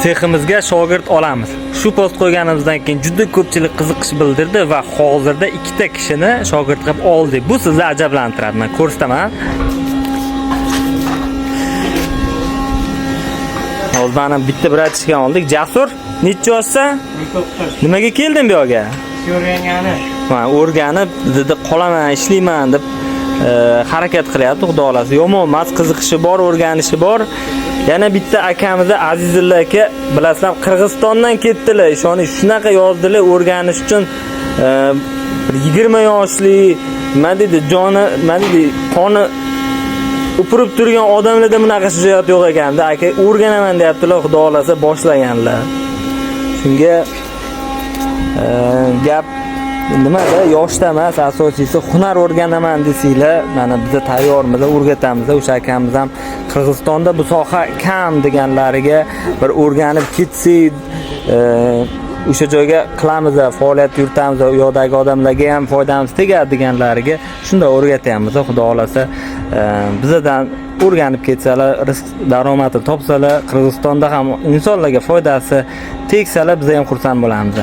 Seximizga shogird olamiz. Shu post qo'yganimizdan keyin juda ko'pchilik qiziqish bildirdi va hozirda ikkita kishini shogird qilib oldik. Bu sizni ajablantiradi. Men ko'rsataman. Hozir mana bitta bratishgan oldik. Jasur, necha yoshsan? 19. Nimaga kelding bu yoqga? O'rgangani. Man o'rganib dedi qolaman, ishlayman deb harakat qilyapti, xudo xolasa. Yomon emas, qiziqishi bor, o'rganishi bor. Yana bitta akamiz Azizilla aka, bilasizlar, Qirg'izistondan ketdilar. Ishoning, shunaqa yozdilar o'rganish uchun bir 20 yoshli, nima deydi, joni, nima deydi, qoni upurib turgan odamlarda bunaqa shijoat yo'q ekanda. Aka o'rganaman deyaptilar, xudo xolasa boshlaganlar. Shunga gap nimada yoshda emas, asosiysi hunar o'rganaman desanglar, mana biza tayyormiz, o'rgatamiz. O'sha akamiz ham Qirg'izistonda bu soha kam deganlariga bir o'rganib ketsak, o'sha joyga qilamiz, faoliyat yuritamiz, u yoqdagi odamlarga ham foydamiz tegadi deganlariga shunda o'rgatyapmiz. Xudo xolasa, bizadan o'rganib ketsalar, rizq daromadi topsalar, Qirg'izistonda ham insonlarga foydasi tegsalar, biz ham xursand bo'lamiz.